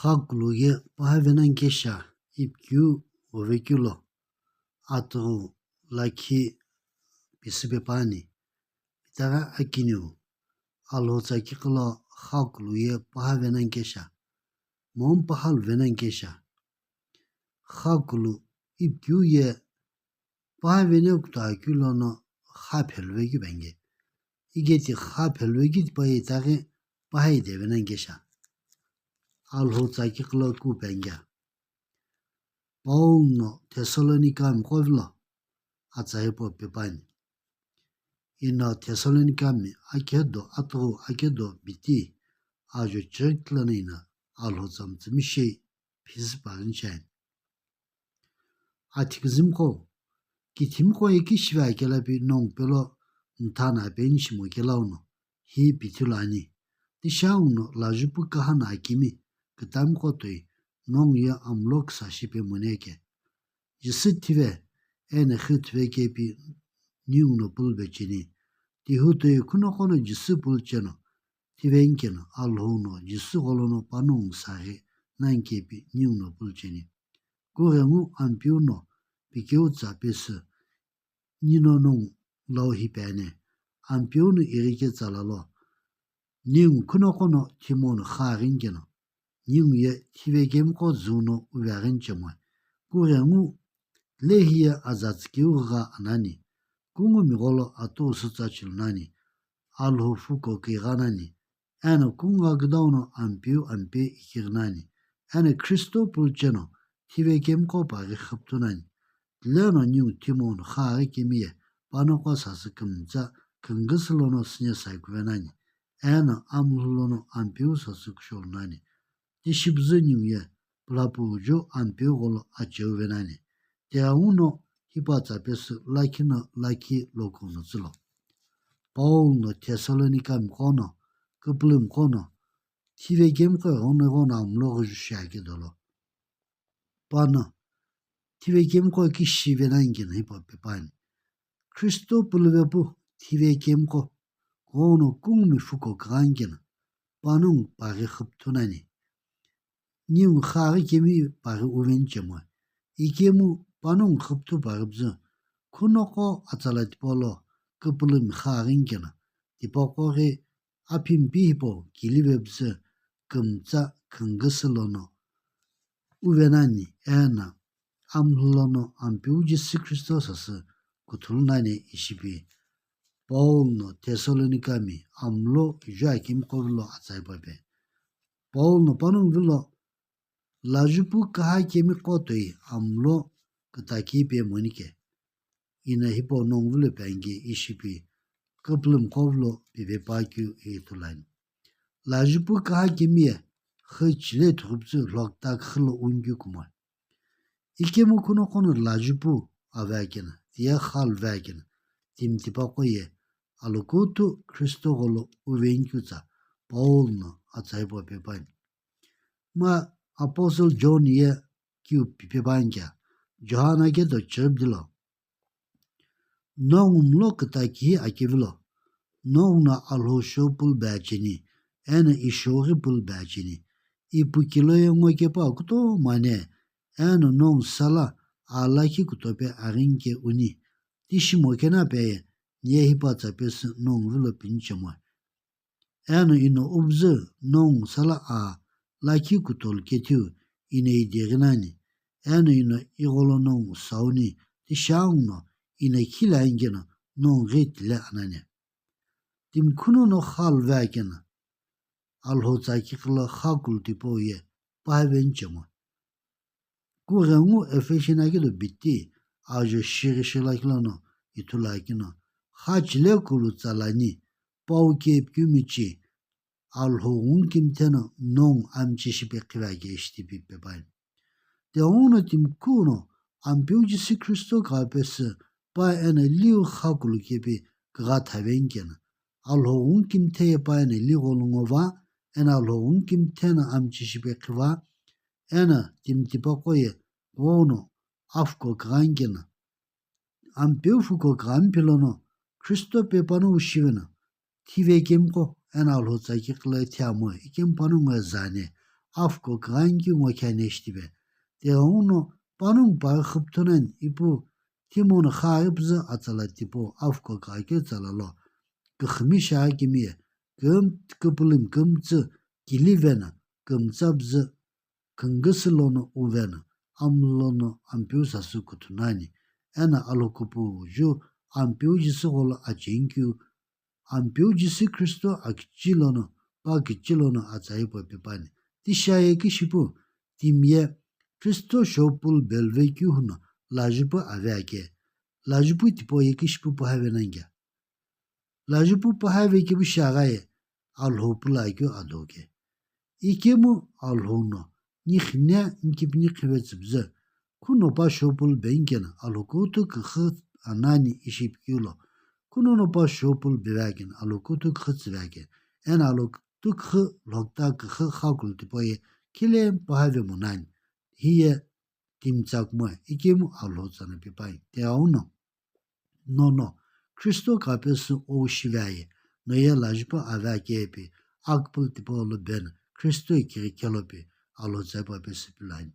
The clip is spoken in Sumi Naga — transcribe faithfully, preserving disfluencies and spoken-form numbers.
Khakulu ye paha venani kesha, ipikeu ghove keu lo, atughu lakhi pisüpe püani. Itaghi akiniu Alhou tsa kiqi lo khakulu ye paha venani kesha, momu paha lu venani kesha. Khakulu ipikeu ye paha veni kutoakeu lono kha pheluve keu penge. Igeti kha pheluve keu tipau ye itaghi paha ide venani kesha. Alhou tsa kiqi lo ku penge. Paul no Thessalonica miqo vilo atsa hipau pepani. Ino Thessalonica mi akedo atughu akedo biti ajo church lono ino Alhou tsa mütsümishei phisü paghi ni shiani. Athikizimiqo, kithimiqo ye kishive akela pi nongu pelo mtha na peni shimo kela uno, hi pithilu ani. Tishi ghenguno lajupu kaha no akimi kütamiqo toi nongu ye amulo küsa shipe muni ke. Jisü thive eno xü thive kepi ningu no pulube cheni. Tihu toi khunoqo no Jisü pulu cheno, thive nkeno Alhou no Jisü gholo no panongu saghi nani kepi ningu no pulu cheni. Kughengu Ampeu no pikeu tsa pesü nino nongu lau hi pene. Ampeu no ighi ketsala lo, ningu khunoqo no thimo no kha ghi nkeno, ningu ye thive kemiqo züu no uve aghi ni chemoe. Kughengu lehi ye aza tsükeu gha anani, kungu miqo lo atu sütsa chilu nani, Alhou fuko kigha nani, eno kungu gha küdau no Ampeu Ampe ikighi nani, eno Kristo pulu cheno thive kemiqo paghi xüpüthu nani. Tile no ningu thimo no kha ghi kemi ye panoqo sasü kümtsa khüngüsü lono süne saikuve nani, eno amulhu lono Ampeu sasü kusholu nani. Tishi püzü ningu ye pulapu uju Ampeu gholo acheuve nani. Tighenguno hipau tsa pesü lakhi no lakhi loku no tsülo. Paul no Thessalonica miqo no, küpülümiqo no, thive kemiqo ighono ighono amulo ghuju shiakedolo. Pano thive kemiqo kishive nani keno hipau pepani. Kristo puluve pu thive kemiqo ghenguno kungumi fuko kigha nkeno panongu paghi xüpüthu nani. Ningu kha ghi kemi paghi uve ni chemoe. Ikemu panongu xüpüthu paghi püzü, khunoqo atsala tipau lo küpülümi kha ghi nkeno, tipaqo ghi aphi mpi hipau kilive püzü kümtsa khüngüsü lono uve nani, eno amulhu lono Ampeu Jisü Kristo sasü kuthulu nani ishi pi. Paul no Thessalonica mi amulo iju akimiqo vilo atsa hipau pe. Paul no panongu vilo lajupu kaha kemiqo toi amulo kütaki pe muni ke. Ino hipau nongu vilo pe ange ishi pi, küpülümiqo vilo pipe pa keu ithulu ani. Lajupu kaha kemi ye xü chile thughu püzü lhokta küxü lo unkeu kumoe. Ikemu khunoqo no lajupu ave akeno, tiye kha luve akeno, timi tipaqo ye alokuthu Kristo gholo uve nkeu tsa Paul no atsa hipau pepani. Ma Apostle John ye kiu pipe püani kea, John akedo chiribdilo, nongu mlo kütaki hi akevilo, nongu no Alhou shou pulube cheni, eno ishou ghi pulube cheni. Ipu kilo ye ngo kepu kutomo ani, eno nongu sala aa lakhi kutope aghi nke uni. Tishi mo kena pe ye, niye hipau tsa pesü nongu vilo pini chemoe. Eno ino upuzü nongu sala aa lakhi kutolu kethiu ino ideghi nani, eno ino igholo nongu sauni, tishi ghenguno ino khila nkeno nongu ghi tile anani. Timi khunono kha luve akeno, Alhou tsa kiqi lo khakulu tipau ye paha veni chemoe. Kughengu Ephesian akedo biti ajo shighi shi lakhi lono ithulu akeno, kha chile kulu tsalani, pau kepikeu michi, Alhou ghungu kimthe no nongu amchi shipe qhive ake ishi tipi pepani. Tighenguno timi khuno Ampeu Jisü Kristo kugha pesü pa eno liu khakulu kepi kugha thave nkeno, Alhou ghungu kimthe ye pa eno liu gholo ngo va, eno Alhou ghungu kimthe no amchi shipe qhiva, eno timi tipaqo ye kughou no afuko kugha nkeno, Ampeu fuko kugha mpi lono Kristo pe panongu shive no, thive kemiqo eno Alhou tsa kiqi lo thiamoe, ikemu panongu ye zani, afuko kugha nikeu ngokhani ishi tipe. Tighenguno panongu paghi xüpüthü nani ipu, timono xaghi püzü atsala tipau afuko kugha keu tsala lo, küxümi shiaghi kimiye, küm-, küpülümi kümtsü, kili vena, kümtsa püzü, küngüsü lono uvena, amu lono Ampeu sasü kuthu nani, eno Alhou kupuju Ampeu Jisü gholo acheni keu, Ampeu Jisü Khristo akichi lono, pa kichi lono atsa hipau pipani. Tishi aye kishipu, timiye Khristo shou pulu belve keu huno lajupu ave ake. Lajupu tipau ye kishipu pühave nani kea? Lajupu pühave kepu shiaghi ye Alhou pulu akeu ado ke. Ikemu Alhou no, niqhine nikipini qhive tsüpüzü, khuno pa shou pulu beni keno Alhou kuthu küxü anani ishi pikeu lo, khunono pa shou pulu beve keno Alhou kuthu küxü tsüve ake, eno Alhou kuthu küxü lhokta küxü xakulu tipau ye khile pühave monani, hiye timi tsa kumo ikemu Alhou tsana pipai. Tighenguno, nono Khristo kugha pesü ou shive aye, noye lajupu ave ake ipi, akupulu tipau lo beno Khristo ikighi khelopi Alhou tsa hipau pesü pilu ani.